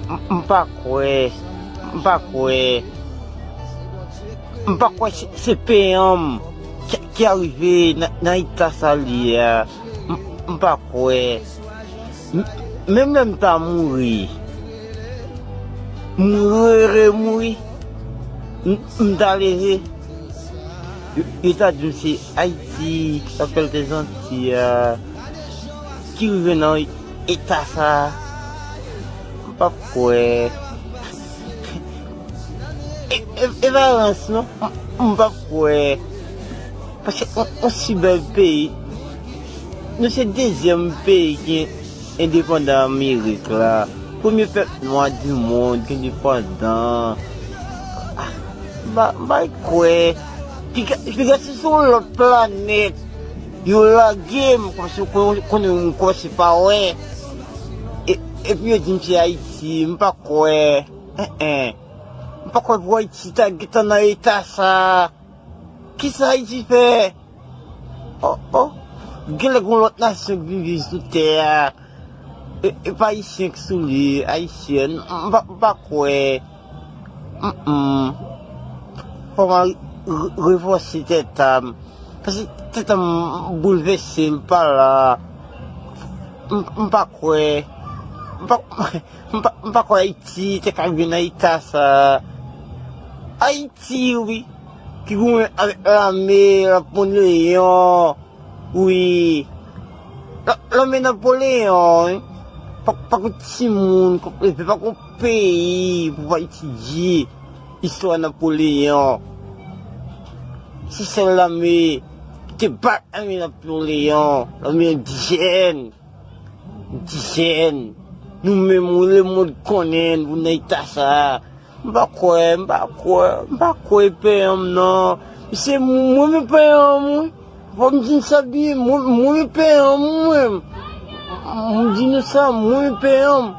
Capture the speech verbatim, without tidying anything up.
M pa kwè, m pa kwè, m pa kwè se, se peyan m ki, ki arive nan, nan eta sa li ye a. M, m pa kwè. M, menm lè m ta mouri, m rere mouri, m, m ta leve. Yo, yo ta di m se Ayiti, apèl de Zanti a, ki rive nan eta sa a. M p ap kwè. E, e, e pa rans non, m, m p ap kwè. Paske on, on si bèl peyi. Nou se dezyèm peyi ki endepandan Amerik la. Premye pèp nwa di mond ki endepandan. Ah, m pa, m pa kwè. Piga, piga si sou lòt planèt yo lage m, kòmsi konnen m kòmsi pa wè. E, epi yo di m se Ayiti, m pa kwè. En, en. M pa kwè pou Ayiti ta gentan nan eta sa. Kisa Ayiti fè? Oh, oh. Genlè gen lòt nasyon k vin viv sou tè a. E, e pa Ayisyen k sou li, Ayisyèn. M pa, m pa kwè. Mm, mm. Fò m al re-, refòse tèt a m. Paske tèt a m boulvèse, m pa la. M, m pa kwè. M pa, m pa, m pa kwè Ayiti te ka vin nan eta sa. Ayiti, wi, ki goumen avèk lame, Napoleyon, wi. La, lame Napoleyon, wi. Pa, pa kon timoun k ap leve, pa kon peyi pou w pa etidye istwa Napoleyon. Se sèl lame ki te bat lame Napoleyon, lame endijèn. Dijèn, nou menm wi, lemonn konnen n pou nan eta sa a. M pa kwè, m pa kwè, m pa kwè peyan m non. Se mwen, mwen menm peyan m wi. Fò m di n sa byen, mwen, mwen menm peyan m mwen. M di nou sa, mwen menm peyan m.